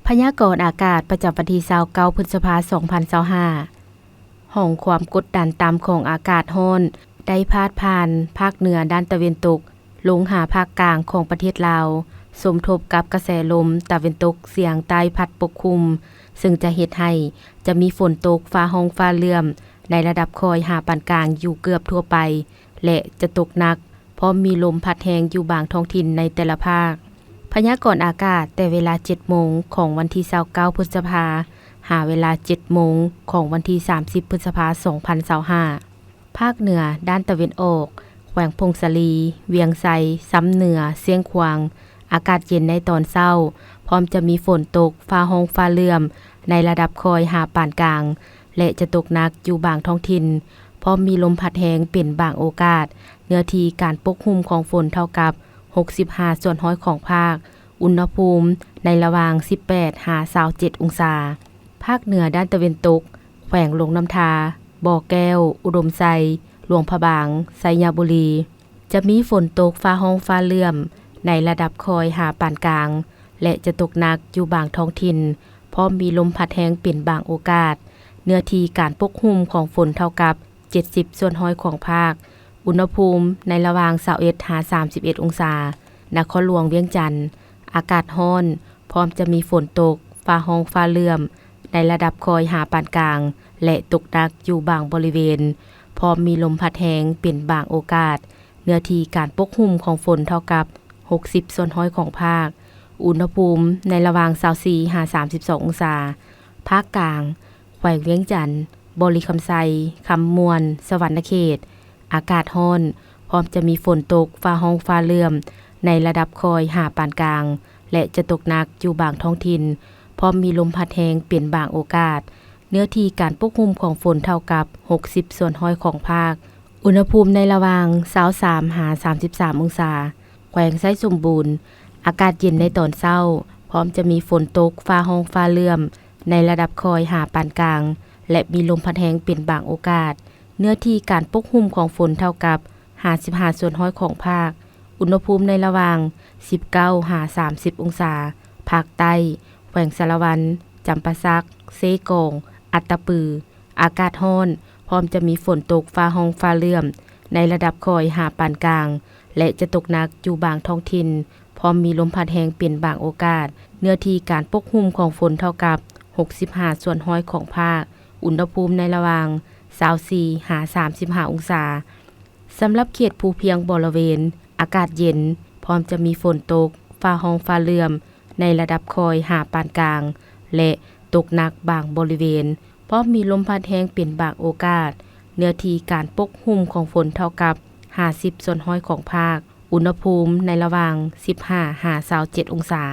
ພະຍາກອນອາກາດປະຈຳວັນທີຊາວເກົ້າ ພຶດສະພາ ສອງພັນຊາວຫ້າ ຮ່ອງຄວາມກົດດັນຕ່ຳຂອງອາກາດຮ້ອນ ໄດ້ພາດຜ່ານພາກເໜືອດ້ານຕາເວັນຕົກ ລົງຫາພາກກາງຂອງປະເທດລາວ, ສົມທົບກັບກະແສລົມຕາເວັນຕົກສຽງໃຕ້ພັດປົກຄຸມ, ເຊິ່ງຈະເຮັດໃຫ້ຈະມີຝົນຕົກຟ້າຮ້ອງຟ້າເຫຼື້ອມໃນລະດັບຄ່ອຍຫາປານກາງຢູ່ເກືອບທົ່ວໄປ ແລະ ຈະຕົກໜັກ, ພ້ອມມີລົມພັດແຮງຢູ່ບາງທ້ອງຖິ່ນໃນແຕ່ລະພາກ. ພະຍາກອນອາກາດແຕ່ເວລາເຈັດໂມງຂອງວັນທີຊາວເກົ້າ ພຶດສະພາ ຫາເວລາເຈັດໂມງຂອງວັນທີສາມສິບ ພຶດສະພາ ສອງພັນຊາວຫ້າ ພາກເໜືອດ້ານຕາເວັນອອກ, ແຂວງຜົ້ງສາລີ, ວຽງໄຊ, ຊຳເໜືອ, ຊຽງຂວາງ, ອາກາດເຢັນໃນຕອນເຊົ້າ, ພ້ອມຈະມີຝົນຕົກ, ຟ້າຮ້ອງຟ້າເຫຼື້ອມ ໃນລະດັບຄ່ອຍຫາປານກາງ ແລະ ຈະຕົກໜັກຢູ່ບາງທ້ອງຖິ່ນ, ພ້ອມມີລົມພັດແຮງເປັນບາງໂອກາດ. ເນື້ອທີ່ການປົກຫຸ້ມຂອງຝົນເທົ່າກັບ ຫົກສິບຫ້າສ່ວນຮ້ອຍຂອງພາກ, ອຸນຫະພູມໃນລະຫວ່າງ ສິບແປດ ຫາ ຊາວເຈັດ ອົງສາ. ພາກເໜືອດ້ານຕາເວັນຕົກ, ແຂວງຫຼວງນ້ຳທາ, ບໍ່ແກ້ວ, ອຸດົມໄຊ, ຫຼວງພະບາງ, ໄຊຍະບູລີ ຈະມີຝົນຕົກ, ຟ້າຮ້ອງ, ຟ້າເຫຼື້ອມ ໃນລະດັບຄ່ອຍຫາປານກາງ ແລະ ຈະຕົກໜັກຢູ່ບາງທ້ອງຖິ່ນ, ພ້ອມມີລົມພັດແຮງເປັນບາງໂອກາດ. ເນື້ອທີ່ການປົກຫຸ້ມຂອງຝົນເທົ່າກັບ ເຈັດສິບສ່ວນຮ້ອຍຂອງພາກ, ອຸນຫະພູມໃນລະຫວ່າງ ຊາວເອັດ ຫາ ສາມສິບເອັດ ອົງສາ. ນະຄອນຫຼວງວຽງຈັນ, ອາກາດຮ້ອນ, ພ້ອມຈະມີຝົນຕົກ, ຟ້າຮ້ອງ, ຟ້າເຫຼື້ອມ ໃນລະດັບຄ່ອຍຫາປານກາງ ແລະ ຕົກໜັກຢູ່ບາງບໍລິເວນ, ພ້ອມມີລົມພັດແຮງເປັນບາງໂອກາດ. ເນື້ອທີ່ການປົກຫຸ້ມຂອງຝົນເທົ່າກັບ ຫົກສິບສ່ວນຮ້ອຍຂອງພາກ, ອຸນຫະພູມໃນລະຫວ່າງ ຊາວສີ່ ຫາ ສາມສິບສອງ ອົງສາ. ພາກກາງ, ແຂວງວຽງຈັນ, ບໍລິຄຳໄຊ, ຄຳມ່ວນ, ສະຫວັນນະເຂດ ອາກາດຮ້ອນ, ພ້ອມຈະມີຝົນຕົກ, ຟ້າຮ້ອງ, ຟ້າເຫຼື້ອມ ໃນລະດັບຄ່ອຍຫາປານກາງ ແລະ ຈະຕົກໜັກຢູ່ບາງທ້ອງຖິ່ນ, ພ້ອມມີລົມພັດແຮງເປັນບາງໂອກາດ. ເນື້ອທີ່ການປົກຫຸ້ມຂອງຝົນເທົ່າກັບ ຫົກສິບສ່ວນຮ້ອຍຂອງພາກ, ອຸນຫະພູມໃນລະຫວ່າງ ຊາວສາມ ຫາ ສາມສິບສາມ ອົງສາ. ແຂວງໄຊສົມບູນ, ອາກາດເຢັນໃນຕອນເຊົ້າ, ພ້ອມຈະມີຝົນຕົກ, ຟ້າຮ້ອງ, ຟ້າເຫຼື້ອມ ໃນລະດັບຄ່ອຍຫາປານກາງ ແລະ ມີລົມພັດແຮງເປັນບາງໂອກາດ. ເນື້ອທີ່ການປົກຫຸ້ມຂອງຝົນເທົ່າກັບ ຫ້າສິບຫ້າສ່ວນຮ້ອຍຂອງພາກ, ອຸນຫະພູມໃນລະຫວ່າງ ສິບເກົ້າ ຫາ ສາມສິບ ອົງສາ. ພາກໃຕ້, ແຂວງສາລະວັນ, ຈຳປາສັກ, ເຊກອງ, ອັດຕະປື ອາກາດຮ້ອນ, ພ້ອມຈະມີຝົນຕົກ, ຟ້າຮ້ອງ, ຟ້າເຫຼື້ອມ ໃນລະດັບຄ່ອຍຫາປານກາງ ແລະ ຈະຕົກໜັກຢູ່ບາງທ້ອງຖິ່ນ, ພ້ອມມີລົມພັດແຮງເປັນບາງໂອກາດ. ເນື້ອທີ່ການປົກຫຸ້ມຂອງຝົນເທົ່າກັບ ຫົກສິບຫ້າສ່ວນຮ້ອຍຂອງພາກ, ອຸນຫະພູມໃນລະຫວ່າງ ຊາວສີ່ ຫາ ສາມສິບຫ້າ ອົງສາ. ສຳລັບເຂດພູພຽງບໍລະເວນ, ອາກາດເຢັນ, ພ້ອມຈະມີຝົນຕົກ, ຟ້າຮ້ອງ, ຟ້າເຫຼື້ອມ ໃນລະດັບຄ່ອຍຫາປານກາງ ແລະ ຕົກໜັກບາງບໍລິເວນ, ພ້ອມມີລົມພັດແຮງເປັນບາງໂອກາດ. ເນື້ອທີ່ການປົກຫຸ້ມຂອງຝົນເທົ່າກັບ ຫ້າສິບສ່ວນຮ້ອຍຂອງພາກ, ອຸນຫະພູມໃນລະຫວ່າງ ສິບຫ້າ ຫາ ຊາວເຈັດ ອົງສາ.